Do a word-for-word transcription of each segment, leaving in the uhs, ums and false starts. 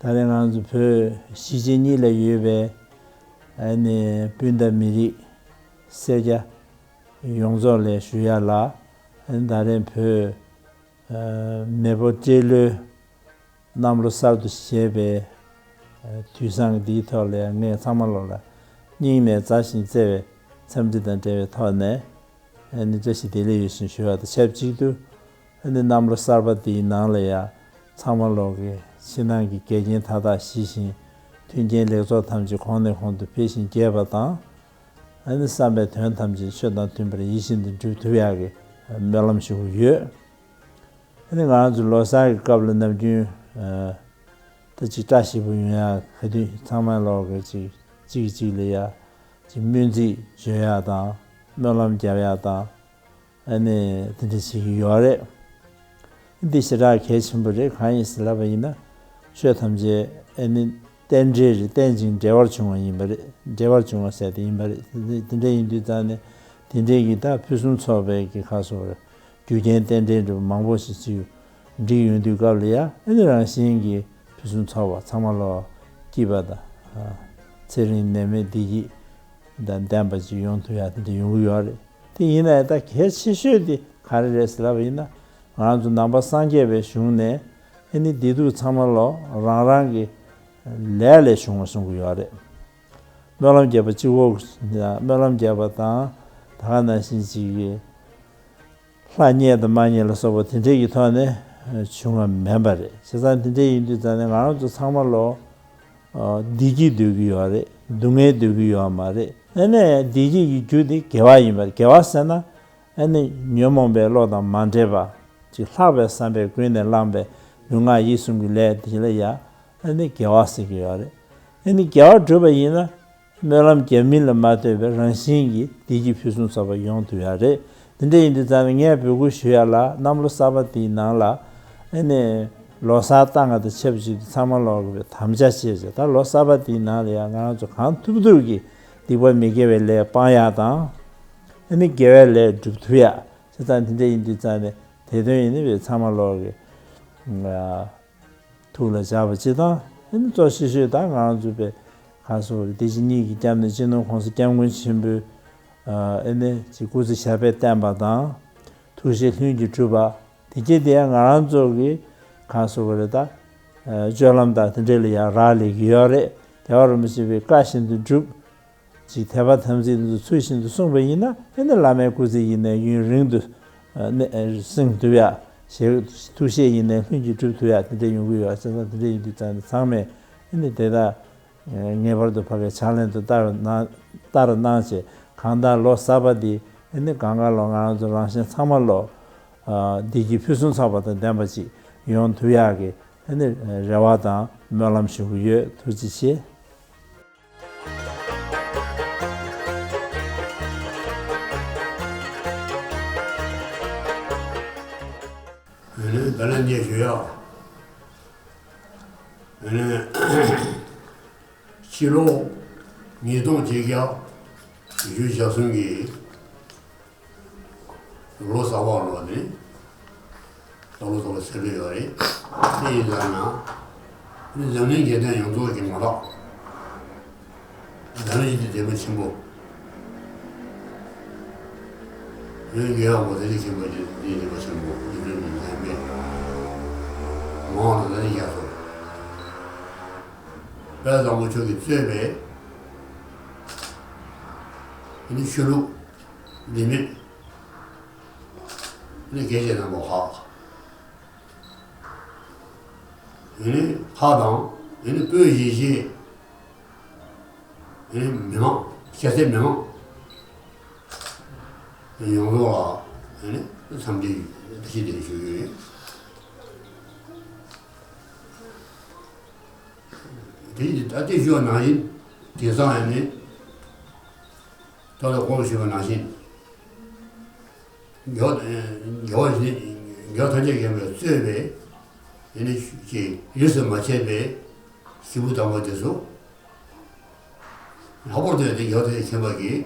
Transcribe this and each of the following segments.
ད་རེས་ང་ཚོ་བོད་གཞིས་བྱེས་གཉིས་ལ་ཡོད་པའི་ཨ་ནི་སྤུན་ཟླ་མི་རིགས་སེར་སྐྱ་ཡོངས་རྫོགས་ལ་ཞུ་ཡ་ལ། ཨ་ནི་ད་རེས་བོད་ཨ་མེས་པོ་སྤྲེལ་ལོའི་གནམ་ལོ་གསར་དུ་བཞད་པའི་ཨ་དུས་བཟང་འདིའི་ཐོག་ལ་ཡང་ངས་ཚང་མ་ལོག་ལ་སྙིང་ནས་མཛའ་ཞིང་བརྩེ་བའི་འཚམས་འདྲི་དང་འབྲེལ་བའི་ཐོག་ནས། ཨ་ནི་བཀྲ་ཤིས་བདེ་ལེགས་ཡོད་ཟེར་ཞུ་བ་དང་ཆབས་ཅིག་ཏུ། ཨ་ནི་གནམ་ལོ་གསར་པ་འདིའི་ནང་ལ་ཡང་ཚང་མ་ལོག་གི་ཕྱི་ནང་གི་འགལ་རྐྱེན་མཐའ་དག་ཞི་ཞིང་། མཐུན་རྐྱེན་ལེགས་ཚོགས་ཐམས་ཅད་གོང་ནས་གོང་དུ་འཕེལ་ཞིང་རྒྱས་པ་དང་། ཨ་ནི་བསམ་པའི་དོན་ཐམས་ཅད་ཆོས་དང་མཐུན་པར་ཡིད་བཞིན་དུ་འགྲུབ་ཐུབ་ཡག་གི་སྨོན་ལམ་ཞུ་གི་ཡོད། ཨ་ནི་ང་རང་ཚོ་ལོ་གསར་གྱི་སྐབས་ལ་ནམ་རྒྱུན་ཨ་ད་ཅིག་བཀྲ་ཤིས་པོ་ཡོང་ཡག་ག་དུས་ཚང་མ་ལོག་གི་ཅིག་གཅིག་གིས་གཅིག་ལ་ཡ་ཅིག་སྨོན་ཚིག་བརྗོད་ཡག་དང་སྨོན་ལམ་རྒྱབ་ཡག་དང་། ཨ་ནི་དེ་འདྲ་བྱེད་ཀྱི་ཡོད་རེད། འདི་ཞེ་དྲག་གལ་ཆེན་པོ་རེད། གང་ཡིན་ཟེར་ལབ་པ་ཡིན་ན། ཆོས་ཐམས་ཅད་ཨ་ནི་རྟེན་འབྲེལ་རེད། རྟེན་ཅིང་འབྲེལ་བར་འབྱུང་བ་ཡིན་པ་རེད། འབྲེལ་བར་འབྱུང་བ་ཟེར་དེ་ཡིན་པ་རེད། དེ་འདྲ་ཡིན་དུས་ཙང་ནས་དེ་འདྲའི་གི་ད་ཕུན་སུམ་ཚོགས་པའི་གི་ཁ་སོ་རེད། རྒྱུ་རྐྱེན་རྟེན་འབྲེལ་འདྲ་བོ་མང་པོ་ཞིག་ཅིག་འགྲིག་ཡོང་དུས་སྐབས་ལ་ཡ། ཨ་ནི་རང་བཞིན་གྱིས་ཕུན་སུམ་ཚོགས་པ་ཚང་མ་ལོག་སྐྱིད་པ་དང་། ཚེ་རིང་ནད་མེད་བདེ་སྐྱིད་དང་ལྡན་པ་ཅིག་ཡོང་ཐུབ་ཡག་དེ་འདྲ་ཡོང་གི་ཡོད་རེད། དེ་ཡིན་ནའི་ད་གལ་ཆེ་ཤོས་དེ་ག་རེ་རེད་ཟེར་ལབ་པ་ཡིན་ན། ང་རང་ཚོ་ནང་པ་སངས་རྒྱས་པའི་གཞུང་ནས་ཨ་ནི་བདེ་སྡུག་ཚང་མ་ལོག་རང་རང་གི་ལས་ལས་བྱུང་བ་གསུང་གི་ཡོད་རེད། སྨོན་ལམ་རྒྱབ་པ་གཅིག་པོ། སྨོན་ལམ་རྒྱབ་པ་དང་ད་ག་ནང་བཞིན་ཅིག་གི་ལྷ་མཉེས་དང་མ་མཉེས་ལ་སོགས་པ་དེ་འདྲས་ཀྱི་ཐོག་ནས་བྱུང་བ་མིན་པ་རེད། བྱས་ཙང་དེ་འདྲས་ཡིན་དུས་ཙང་ནས་ང་རང་ཚོ་ཚང་མ་ལོག་བདེ་སྐྱིད་འདོད་ཀྱི་ཡོད་རེད། སྡུག་བསྔལ་འདོད་ཀྱི་ཡོད་མ་རེད། ཨ་ནི་བདེ་སྐྱིད་ཀྱི་རྒྱུ་དེ་དགེ་བ་ཡིན་པ་རེད། དགེ་བ་ཟེར་ན་ཨ་ནི་ཉོན་མོངས་པའི་བློ་དང་མ་འདྲེས་པ་ཅིག་ལྷག་པའི་བསམ་པས་ཀུན་ནས་བསླངས་པའི་ལུས་ངག་ཡིད་གསུམ་གྱི་ལས་དེ་ལ་ཡ་ཨ་ནི་དགེ་བ་ཟེར་གྱི་ཡོད་རེད། ཨ་ནི་དགེ་བ་བསྒྲུབས་པ་ཡིན་ན། སྨོན་ལམ་རྒྱབ་མིན་ལ་མ་ལྟོས་པའི་རང་བཞིན་གྱིས་བདེ་སྐྱིད་ཕུན་སུམ་ཚོགས་པ་ཡོང་ཐུབ་ཡག་རེད། དེ་འདྲ་ཡིན་དུས་ཙང་ནས་ངས་འབོད་སྐུལ་ཞུ་ཡག་ལ། གནམ་ལོ་གསར་པ་འདིའི་ནང་ལ་ཨ་ནི་ལོ་གསར་བཏང་བ་དང་ཆབས་ཅིག་ཏུ་ཚང་མ་ལོག་གི་དམ་བཅའ་བྱས་བྱས། ད་ལོ་གསར་པ་འདིའི་ནང་ལ་ཡང་ང་རང་ཚོ་གང་ཐུབ་ཐུབ་ཀྱིས་སྡིག་པ་མི་དགེ་བའི་ལས་སྤང་ཡག་དང་། ཨ་ནི་དགེ་བའི་ལས་སྒྲུབ་ཐུབ་ཡག་བྱས་ཙང་། དེ་འདྲ་ཡིན་དུས་ཙང་ནས་དེ་དོན་ཡིན་ནི་བས་ཚང་མ་ལོག་གི་ཐུགས་ལ་འཇགས་པ་སྤྱི་དང་། ཨ་ནི་གཙོ་ཆེ་ཤོས་ད་ང་རང་ཚོ་པའི་ག་སོ་བདེ་སྐྱིད་གཉིས་ཀྱི་སྐྱབས་གནས་སྤྱི་ནོར་༸གོང་ས་༸སྐྱབས་མགོན་ཆེན་པོའི་ཨ་ནི་ཅིག་སྐུ་ཚེ་ཞབས་པད་བརྟན་པ་དང་། ཐུགས་བཞེད་ལྷུན་གྱིས་གྲུབ་པ་དེ་གྱད་དེ་ཡང་ང་རང་ཚོ་གི་ག་སོ་གི་རེད། ད་སྤྱོད་ལམ་དང་དེ་འདྲས་ལ་ཡང་རག་ལས་ཀྱི་ཡོད་རེད། རྒྱལ་བ་རིན་པོ་ཆེ་པའི་བཀའ་བཞིན་དུ་སྒྲུབ། ཅིག་དད་པ་དམ་ཚིག་འདི་ཚོ་ཚུལ་བཞིན་དུ་སྲུང་བ་ཡིན་ན། ཨ་ནི་བླ་མའི་སྐུ་ཚེ་ཡིན་ནའི་ཡུན་རིང་དུ་ཨ་ནི་བསྲིང་ཐུབ་ཡག་ཞེས། ཐུགས་བཞེད་ཡིན་ནའི་ལྷུན་གྱིས་གྲུབ་ཐུབ་ཡག་དེ་འདྲ་ཡོང་གི་ཡོད། བྱས་ཙང་དེ་འདྲ་ཡིན་དུས་ཙང་ནས་ཚང་མས་ཨ་ནི་དེ་དག་ངེས་པར་དུ་ཕ་གིའི་ཕྱག་ལེན་དུ་བསྟར་གནང་བསྟར་གནང་བྱས། གང་ལྟར་ལོ་གསར་པ་འདི་ཨ་ནི་གང་ག་ལོག་ང་རང་ཚོ་རང་གཞན་ཚང་མ་ལོག་བདེ་སྐྱིད་ཕུན་སུམ་ཚོགས་པ་དང་ལྡན་པ་ཅིག་ཡོང་ཐུབ་ཡག་གི་ཨ་ནི་རེ་བ་དང་སྨོན་ལམ་ཞུ་གི་ཡོད། ཐུགས་རྗེ་ཆེ། ཨ་ནི་ད་ལན་ངས་ཞུ་ཡག་ཨ་ནི་ཕྱི་ལོ་ཉིས་སྟོང་བརྒྱད་བརྒྱ་བཞི་བཅུ་ཞེ་གསུམ་གྱི་ལོ་གསར་པ་ལོ་ནི། ད་ལོ་གསར་པ་ཟེར་གྱི་ཡོད་རེད། དེ་ཡིན་ཙང་ན། ནི་འཛམ་གླིང་རྒྱལ་བསྟན་ཡོངས་རྫོགས་ཀྱི་མ་དག་འཛམ་གླིང་སྤྱི་དེ་མ་ཆེན་པོ། ཡོད་རྒྱལ་བ་པོ་ཏི་ལི་ཆེན་པོ་ཡིན་ནི་མ་ཆེན་པོ་ཡིན་ནི་ལྷན་པས། མང་ལ་ལ་ནི་རྒྱ་སོ། དཔལ་བཟང་པོ་མཆོག་གིས་གཙོས་པའི་ནི་ཆོས་ལུགས་འདི་མེད། ནི་རྒྱལ་བྱེད་རྣམ་པ་ཁག་ཡིན་ནི་ཁག་དང་། ཡིན་ནི་བོད་གཞིས་བྱེས། ཡིན་ནི་མི་མང་། སྐྱ་སེར་མི་མང་ཡོངས་རྫོགས་ལ་ཡིན་ནི་འཚམས་འདྲི་བཀྲ་ཤིས་བདེ་ལེགས་ཞུ་རྒྱུ་ཡིན། དེ་ད་ལྟའི་ཞུ་བ་ནང་བཞིན་དེང་སང་ཡིན་ནི། ད་ལྟ་གོང་དུ་ཞུས་པ་ནང་བཞིན། རྒྱལ་བ་རྒྱལ་བ་རྒྱལ་བ་ཐམས་ཅད་མཁྱེན་པས་གཙོས་པའི་ཡེ་ནས་ཀྱི་ཡིད་སུ་མ་ཆད་པའི་སྐྱེས་བུ་དམ་པ་དེ་ཚོ། ལྷག་པར་དུ་ཡང་དེ་རྒྱལ་བ་ཐམས་ཅད་མཁྱེན་པ་གིས།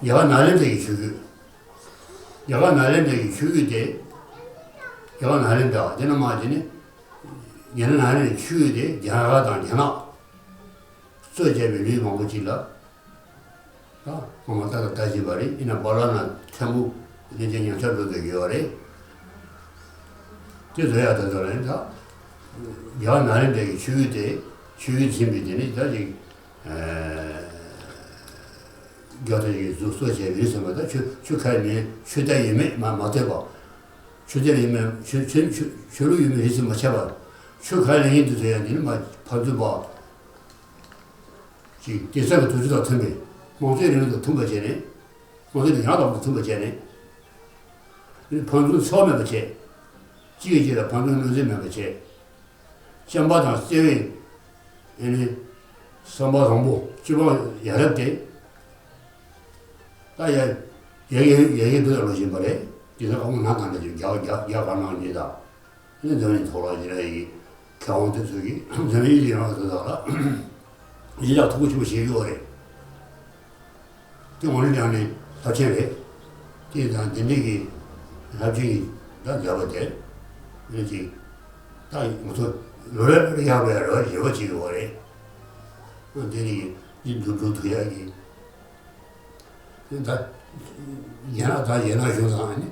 རྒྱ་གར་ནཱ་ལེནྡྲ་གི་ཆོས་བརྒྱུད། རྒྱ་གར་ནཱ་ལེནྡྲ་གི་ཆོས་བརྒྱུད་དེ། རྒྱ་གར་ནཱ་ལེནྡྲ་དེ་ན་མ་དེ་ནི། ཡིན་ན་ནི་ཆོས་དེ་རྒྱ་གར་དང་རྒྱ་ནག་གཙོས་བྱས་པའི་ལུས་མང་པོ་ཅིག་ལ། ད་ངོ་མ་ལྟ་དང་ལྟ་བཞིན་པ་རེད། ཡིན་ན་པཱ་ལགས་ན་ཕྲན་བུ་གླེང་བྱ་ཉམས་ཆག་འགྲོ་བསྡད་ཡོད་རེད། དེ་བཟོ་ཡག་དེ་ཚོ་ལ་ཡིན་ད། རྒྱལ་བ་ན་རེ་འབྲས་ཀྱི་ཆོས་དེ་ཆོས་ཀྱི་འཛིན་པའི་དེ་ནི་ད་ཅིག་རྒྱལ་ཐོས་ཀྱི་གཟུགས་སོགས་བྱས་ཡིན་ཟེར་བ་ད་ཆོས་ཆོས་ཁ་མེད་ཆོས་དད་ཡོད་མེད་མ་མ་ཐེབས་པ། ཆོས་དད་ཡོད་མེད་ཆོས་ཆོས་ཆོས་ཆོས་ལུགས་ཡོད་མེད་རིས་སུ་མ་ཆད་པ། ཆོས་ཁ་ལེན་ཡིན་དུ་ཟེར་ཡང་འདི་ནི་མ་ཕར་ཚུར་པ། ཅིག་དེང་སང་གི་དུས་ཚོད་དང་མཐུན་པའི་དམངས་གཙོའི་རིང་ལུགས་དང་མཐུན་པ་བྱས་ནས། དམངས་གཙོའི་ཡང་དག་པ་དང་མཐུན་པ་བྱས་ནས། ཨ་ནི་ཕན་ཚུན་འཚེ་བ་མེད་པ་བྱས། གཅིག་གིས་གཅིག་ལ་ཕན་ཚུན་གནོད་འཚེ་མེད་པ་བྱས། བྱམས་པ་དང་བརྩེ་བའི་ཨ་ནི་བསམ་པ་བཟང་པོ་སྤྱི་བང་ཡ་རབས་ཏེ། ད་ཡ་ཡ་ཡ་ཡ་ཡ་འདི་ལ་ལོ་བཞིན་པ་རེད། དེ་ཚོ་ཨ་མ་ན་དང་འདྲ་ཅིག་རྒྱ་རྒྱ་རྒྱ་གར་ནང་འདི་དང་། ཨ་ནི་འདི་ནི་ཐོག་ལ་ཡིན་ན་ཡི་མཁས་དབང་དེ་ཚོ་གིས་འདི་ནི་ཡིད་ཡང་དེ་དག་ལ་ཡིད་ལ་ཐུགས་ཁུར་ཆེན་པོ་བྱེད་ཀྱི་ཡོད་རེད། དེ་འོང་ནས་ཀྱང་ནི་རླབས་ཆེན་རེད། དེ་དང་དེ་འདྲའི་གི་རླབས་ཆེན་གྱི་ད་མཛད་པ་དེ་ནི་ཅིག་ད་ང་ཚོ་ལོ་རེ་ལོ་རེ་ཡག་པའི་རེ་བ་རེ་བ་བྱེད་ཀྱི་ཡོད་རེད། དེ་ནི་འདི་འགྲུབ་འགྲུབ་ཐུབ་ཡག་གི། ད་ཡན་ལག་ད་ཡན་ལག་གཞུང་དང་ནི་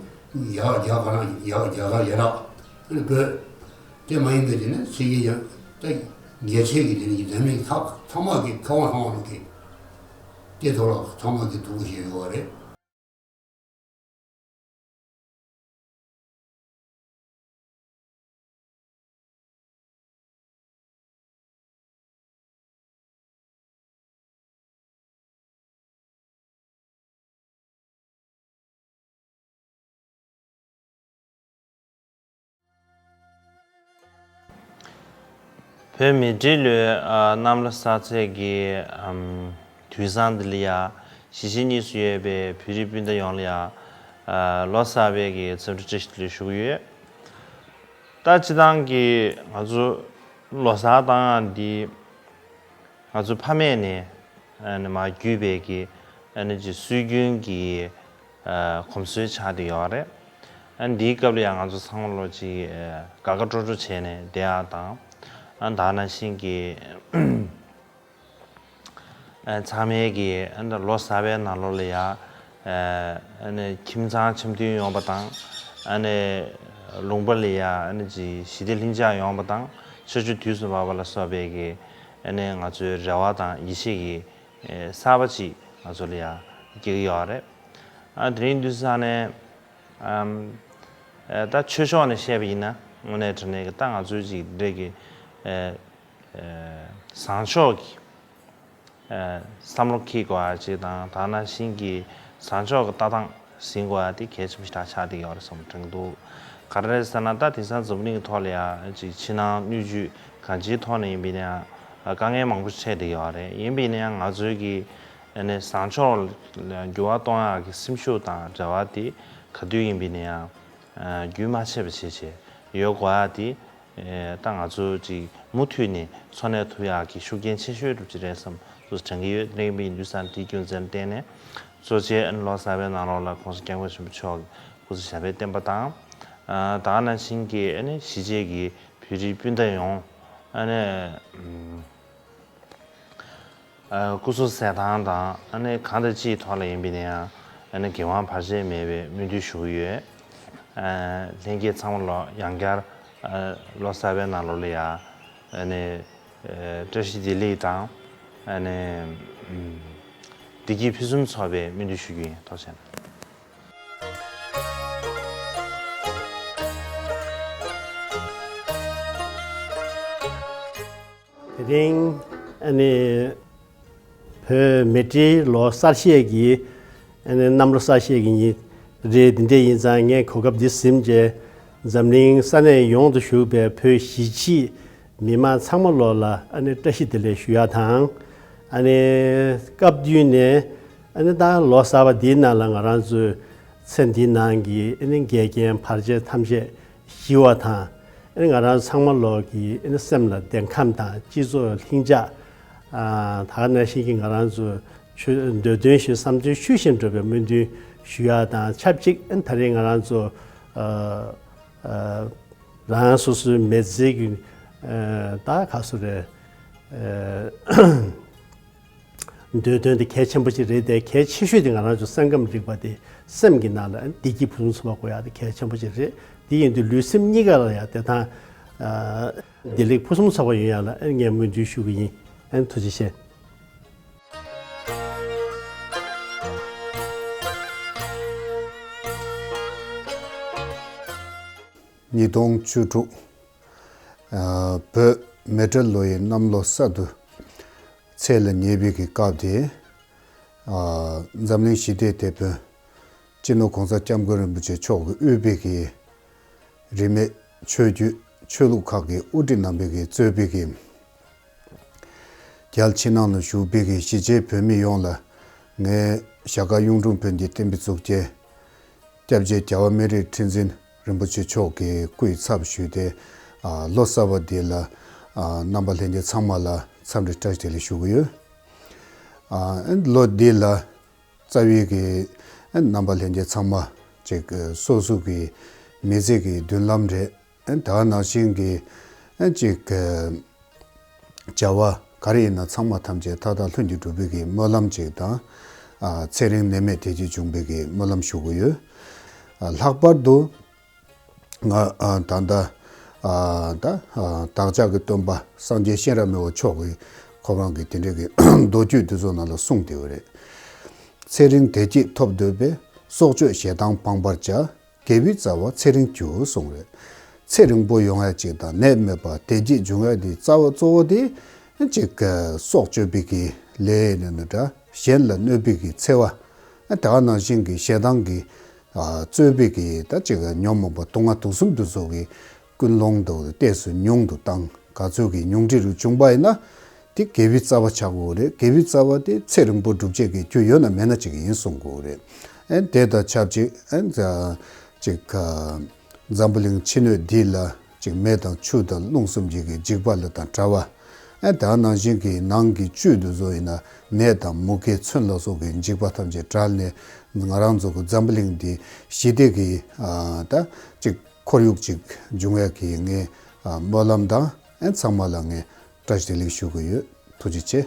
ཡག་རྒྱ་གར་ཡག་རྒྱ་གར་ཡན་ལག་ཨ་ནི་བོད་དེ་མ་ཡིན་པའི་དེ་ནི་སྲིད་ཀྱི་ཡང་ད་རྒྱལ་ཆེ་གི་དེ་ནི་འཛམ་གླིང་ཐག་ཚང་མ་གི་ཁ་དབང་ཚང་མ་ལོག་གི་དེ་ཐོག་ལ་ཚང་མ་གི་ཐུགས་ཁུར་བཞེས་ཡོད་རེད། བོད་མི་སྒྲིག་ལོའི་ཨ་གནམ་ལོ་གསར་ཚེས་ཀྱི་ཨམ་དུས་བཟང་འདི་ལ་ཡ་གཞིས་བྱེས་གཉིས་སུ་ཡོད་པའི་བོད་རིགས་སྤུན་ཟླ་ཡོངས་ལ་ཡ་ཨ་ལོ་གསར་པའི་གི་འཚམས་འདྲི་བཀྲ་ཤིས་བདེ་ལེགས་ཞུ་གི་ཡོད། ད་སྤྱིར་བཏང་གི་ང་ཚོ་ལོ་གསར་བཏང་ཡག་འདི་ང་ཚོ་ཕ་མེས་ནས་ཨ་ནི་མར་བརྒྱུད་པའི་གི་ཨ་ནི་ཅིག་སྲོལ་རྒྱུན་གྱི་ཨ་གོམས་སྲོལ་ཆགས་བསྡད་ཡོད་རེད། ཨ་ནི་འདིའི་སྐབས་ལ་ཡང་ང་ཚོ་ཚང་མ་ལོ་ཅིག་ཨ་དགའ་དགའ་སྤྲོ་སྤྲོ་བྱས་ནས་བསྡད་ཡག་དང་། ཨ་ནི་ད་ག་ནང་བཞིན་གྱི་ཨ་ཚང་མས་ཀྱི་ཨ་ནི་ལོ་གསར་པའི་ནང་ལོགས་ལ་ཡ་ཨ་ནི་ཁྱིམ་ཚང་འཆམ་མཐུན་ཡོང་བ་དང་། ཨ་ནི་ལུང་པ་ལ་ཡ་ཨ་ནི་ཅིག་ཞི་བདེ་ལྷིང་འཇགས་ཡོང་བ་དང་། ཆར་ཆུ་དུས་སུ་བབས་པ་ལ་སོགས་པའི་གི་ཨ་ནི་ང་ཚོའི་རེ་བ་དང་ཡིད་ཆེས་ཀྱི་ཨ་གསར་པ་ཅིག་ང་ཚོ་ལ་ཡ་སྐྱེ་གི་ཡོད་རེད། ཨ་དེ་རིང་དུས་སང་ནས་ཨམ་ཨ་ད་ཆོས་ཕྱོགས་ནས་བཤད་པ་ཡིན་ན་དངོས་གནས་དྲང་གནས་ཀྱི་ད་ང་ཚོའི་ཅིག་འདྲ་གི་ཨ་ཨ་བཟང་ཕྱོགས་ཀྱི་ཨ་བསམ་བློ་འཁྱེར་དགོས་ཡག་ཅིག་དང་། ད་ག་ནང་བཞིན་གྱི་བཟང་ཕྱོགས་ཀྱི་ལྟ་སྟངས་ཟིན་དགོས་ཡག་དེ་གལ་ཆེན་པོ་ཞེ་དྲག་ཆགས་བསྡད་ཡོད་རེད་བསམ་དྲན་གྱི་འདུག་ག་རེ་རེད་ཟེར་ན། ད་དེང་སང་འཛམ་གླིང་གི་ཐོག་ལ་ཡ་ཅིག་ཕྱི་ནང་སྣོད་བཅུད་གང་ཅིའི་ཐོག་ནས་ཡིན་པ་ཡིན་ན་ཡང་དཀའ་ངལ་མང་པོ་འཕྲད་བསྡད་ཡོད་རེད། ཡིན་པ་ཡིན་ན་ཡང་ང་ཚོའི་གི་ཨ་ནི་བཟང་ཕྱོགས་ལ་འགྱུར་བ་གཏོང་ཡག་གི་སེམས་ཤུགས་དང་རེ་བ་དེ་ག་དུས་ཡིན་པ་ཡིན་ན་ཡང་ཨ་རྒྱུན་མ་ཆད་པ་བྱས་བྱས་ཡོད་དགོས་ཡག་དེ། ཨེ་ད་ང་ཚོ་ཅིག་མུ་མཐུད་ནས་འཚོ་གནས་ཐུབ་ཡག་གི་ཤུགས་རྐྱེན་ཆེ་ཤོས་འགྲུབ་ཀྱི་རེད་བསམ་སོ་སོ་དྲན་གྱི་ཡོད། དེ་རིང་མིན་དུས་སང་དེའི་རྒྱུ་མཚན་བརྟེན་ནས་གཙོ་ཆེ་ཨ་ནི་ལོ་གསར་པའི་ནང་ལོགས་ལ་༸གོང་ས་༸སྐྱབས་མགོན་ཆེན་པོ་མཆོག་གི་སྐུ་ཚེ་ཞབས་པད་བརྟན་པ་དང་། ཨ་ད་ག་ནང་བཞིན་གྱི་ཨ་ནི་གཞིས་བྱེས་ཀྱི་བོད་རིགས་སྤུན་ཟླ་ཡོངས་ཨ་ནི་ཨམ་ཨ་སྐུ་གཟུགས་གསལ་ཐང་དང་ཨ་ནི་གང་དང་ཅིའི་ཐོག་ལ་ཡིན་པ་ཡིན་ན་ཡང་ཨ་ནི་གེགས་བར་བར་ཆད་མེད་པའི་སྨོན་འདུན་ཞུ་གི་ཡོད། ཨ་ལྷན་རྒྱས་ཚང་མ་ལོ་ཡང་བསྐྱར་ཨ་ལོ་གསར་པའི་ནང་ལོགས་ལ་ཡ་ཨ་ནི་ཨ་བཀྲ་ཤིས་བདེ་ལེགས་དང་ཨ་ནི་ཨམ་བདེ་སྐྱིད་ཕུན་སུམ་ཚོགས་པའི་སྨོན་འདུན་ཞུ་རྒྱུ་ཡིན། ཐུགས་རྗེ་ཆེ། དེ་རིང་ཨ་ནི་བོད་མི་སྒྲིག་ལོ་གསར་བཞད་ཀྱི་ཨ་ནི་གནམ་ལོ་གསར་བཞད་ཀྱི་ཉིན་རེད། འདི་འདྲ་ཡིན་ཙང་ངས་གོ་སྐབས་འདི་ཟིན་བྱས་འཛམ་གླིང་ས་གནས་ཡོངས་སུ་བཞུགས་པའི་བོད་གཞིས་བྱེས་མི་མང་ཚང་མ་ལོགས་ལ་ཨ་ནི་བཀྲ་ཤིས་བདེ་ལེགས་ཞུ་ཡག་དང་། ཨ་ནི་སྐབས་བསྟུན་ནས་ཨ་ནི་ད་ལོ་གསར་པ་འདིའི་ནང་ལ་ང་རང་ཚོའི་ཚེ་འདིའི་ནང་གི་ཨ་ནི་འགལ་རྐྱེན་བར་ཆད་ཐམས་ཅད་ཞི་བ་དང་། ཨ་ནི་ང་རང་ཚང་མ་ལོགས་ཀྱི་ཨ་ནི་སེམས་ལ་བདེ་ཁམས་དང་སྤྱི་ཚོགས་ལྷིང་འཇགས། ཨ་ད་ག་ནང་བཞིན་གྱི་ང་རང་ཚོ་ཆོས་འདོད་དོན་བཞིན་བསམ་དོན་ཆོས་བཞིན་འགྲུབ་པའི་སྨོན་འདུན་ཞུ་ཡག་དང་ཆབས་ཅིག་ཨ་ནི་ད་རེས་ང་རང་ཚོ་ཨ་ཨ་རང་སོ་སོའི་མི་ཚེ་གི་ ད་ག་སུ་རེད། འདོད་དོན་དེ་གལ་ཆེན་པོ་ཅིག་རེད་དེ། གལ་ཆེ་ཤོས་དེ་ང་རང་ཚོ་སེམས་ཁམས་རིག་པ་དེ། སེམས་ཀྱི་ནང་ལ་བདེ་སྐྱིད་ཕུན་སུམ་ཚོགས་པ་དགོས་ཡག་དེ་གལ་ཆེན་པོ་ཅིག་རེད། དེ་ཡིན་དུས་ལུས་སེམས་གཉིས་ཀ་ལ་ཡང་བདེ་ཐང་བདེ་ལེགས་ཕུན་སུམ་ཚོགས་པ་ཡོང་ཡག་ལ་ངས་སྨོན་འདུན་ཞུ་གི་ཡིན། ཐུགས་རྗེ་ཆེ། ཉིས་སྟོང་བཅུ་དྲུག་བོད་མེ་སྤྲེལ་ལོ་ཡི་གནམ་ལོ་གསར་དུ་ཚེས་ལ་ཉེ་བའི་གི་སྐབས་དེ། འཛམ་གླིང་ཞི་བདེའི་དེད་དཔོན་སྤྱི་ནོར་གོང་ས་སྐྱབས་མགོན་རིན་པོ་ཆེ་མཆོག་གིས་དབུས་པའི་གི་རིས་མེད་ཆོས་བརྒྱུད་ཆོས་ལུགས་ཁག་གི་དབུ་ཁྲིད་རྣམ་པའི་གི་གཙོས་པའི་གི་རྒྱལ་ཕྱི་ནང་ལ་བཞུགས་པའི་གི་གཞིས་བྱེས་བོད་མི་ཡོངས་ལ། ངས་ཞྭ་དཀར་གཡུང་དྲུང་བོན་གྱི་བསྟན་པའི་གཙུག་རྒྱན་སྐྱབས་རྗེ་རྒྱལ་བ་སྨན་རིའི་ཁྲི་འཛིན་རིན་པོ་ཆེ་མཆོག་གི་སྐུའི་ཚབ་ཞུས་ཏེ། ལོ་གསར་པ་འདི་ལ་རྣམ་པ་ལྷན་རྒྱས་ཚང་མ་ལ་འཚམས་འདྲི་བཀྲ་ཤིས་བདེ་ལེགས་ཞུ་གི་ཡོད། ལོ་འདི་ལ་རྩ་བའི་གི་རྣམ་པ་ལྷན་རྒྱས་ཚང་མ་ཅིག་སོ་སོ་གི་མི་ཚེ་གི་མདུན་ལམ་རེད། ད་ག་ནང་བཞིན་གྱི་ཅིག་བྱ་བ་ག་རེ་ཡིན་ན་ཚང་མ་ཐམས་ཅད་མཐའ་དག་ལྷུན་གྱིས་གྲུབ་པའི་གི་སྨོན་ལམ་ཅིག་དང་། ཚེ་རིང་ནད་མེད་བདེ་སྐྱིད་འབྱུང་བའི་གི་སྨོན་ལམ་ཞུ་གི་ཡོད། ལྷག་པར་དུ་ང་ད་ལྟ་ད་བདག་ཅག་གི་སྟོན་པ་སངས་རྒྱས་གཤེན་རབ་མི་བོ་མཆོག་གིས་ཁོ་རང་གི་དེ་འདྲའི་གི་མདོ་རྒྱུད་འདི་ཚོ་ནང་ལ་གསུངས་བསྡད་ཡོད་རེད། ཚེ་རིང་བདེ་སྐྱིད་ཐོབ་འདོད་པས། སྲོག་གཅོད་ཞེ་སྡང་སྤང་བར་བྱ། དགེ་བའི་རྩ་བ་ཚེ་རིང་རྒྱུ་གསུངས་རེད། ཚེ་རིང་པོ་ཡོང་ཡ་གཅིག་དང་ནད་མེད་པ་བདེ་སྐྱིད་འབྱུང་ཡ་དེ་རྩ་བ་གཙོ་བོ་དེ་གཅིག་སྲོག་གཅོད་པའི་གི་ལས་ནི་ནི་འདྲ། གཞན་ལ་གནོད་པའི་གི་འཚེ་བ། ད་ག་ནང་བཞིན་གྱི་ཞེ་སྡང་གི་རྩོད་པའི་གི་ད་གཅིག་ཉོན་མོངས་པ་དུག་ལྔ་དུག་གསུམ་དུ་སོགས་ཀྱི་ཀུན་སློང་དུ་ཏོག་ཙམ་ཉུང་དུ་བཏང་། ག་ཚོད་ཀྱི་ཉུང་འཕྲི་རུ་བྱུང་པ་ཡིན་ན། དེ་དགེ་བའི་རྩ་བ་ཆགས་དགོས་རེད། དགེ་བའི་རྩ་བ་དེ་ཚེ་རིང་པོ་སྒྲུབ་བྱེད་ཀྱི་རྒྱུ་ཡོད་ན་མེད་ན་ཅིག་ཡིན་གསུང་དགོས་རེད། ཨན་དེ་དང་ཆབས་ཅིག་ཨན་ཅིག་འཛམ་བུ་གླིང་ཕྱི་སྣོད་འདི་ལ་ཅིག་མེ་དང་ཆུ་དང་རླུང་གསུམ་གྱི་གི་འཇིགས་པ་ལ་དང་བྲལ་བ། ཨན་ད་ནང་བཞིན་གྱི་ནང་གི་བཅུད་དུ་བཟོ་ཡིན་ན་ནད་དང་མུ་གེ་མཚོན་ལ་སོགས་ཀྱི་འཇིགས་པ་ཐམས་ཅད་བྲལ་ནས་ང་རང་ཚོ་གི་འཛམ་བུ་གླིང་འདི་ཞི་བདེ་གི་ད་ཅིག་ཁོར་ཡུག་ཅིག་འབྱུང་ཡ་གི་ངས་སྨོན་ལམ་དང་ཨན་ཚང་མ་ལ་ངས་བཀྲ་ཤིས་བདེ་ལེགས་ཞུ་གི་ཡོད། ཐུགས་རྗེ་ཆེ།